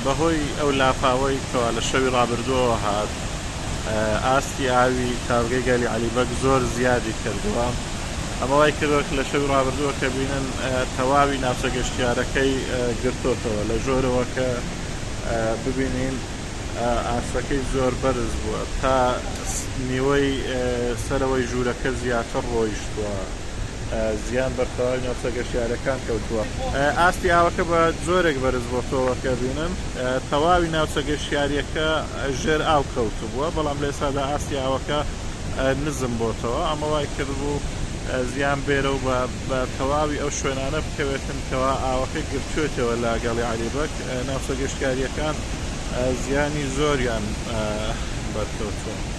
بەهۆی ئەو لافاوەی کەوا لە شەوی ڕابردووەوە هات، ئاستی ئاوی تاڤگەی گەلی عەلی بەگ زۆر زیادی کردووە. ئەمە وای کردووە کە لە شەوی ڕابردووە کە بینن تەواوی ناوچە گەشتیارەکەی گرتۆتەوە. لە ژۆرەوە کە ببینین ئاستەکەی زۆر بەرز بووە، تا نیوەی سەرەوەی ژوورەکە زیاتر ڕۆیشتووە. زیان بەر تەواوی ناوچە گەشتیارەکان کەوتووە. ئاستی ئاوەکە بە جۆرێک بەرز بۆتەوە کە بینن تەواوی ناوچە گەشتیاریەکە ژێر ئاو کەوتبووە، بەڵام لە ئێستادا ئاستی ئاوەکە نزم بۆتەوە. ئەمە وای کردبوو زیان بێرە و بە تەواوی ئەو شوێنانە بکەوێتن کەوا ئاوەکە گرتوێتەوە لە گەڵی عەلی بەگ. ناوچە گەشتیاریەکان زیانی زۆریان بەرکەوتووە.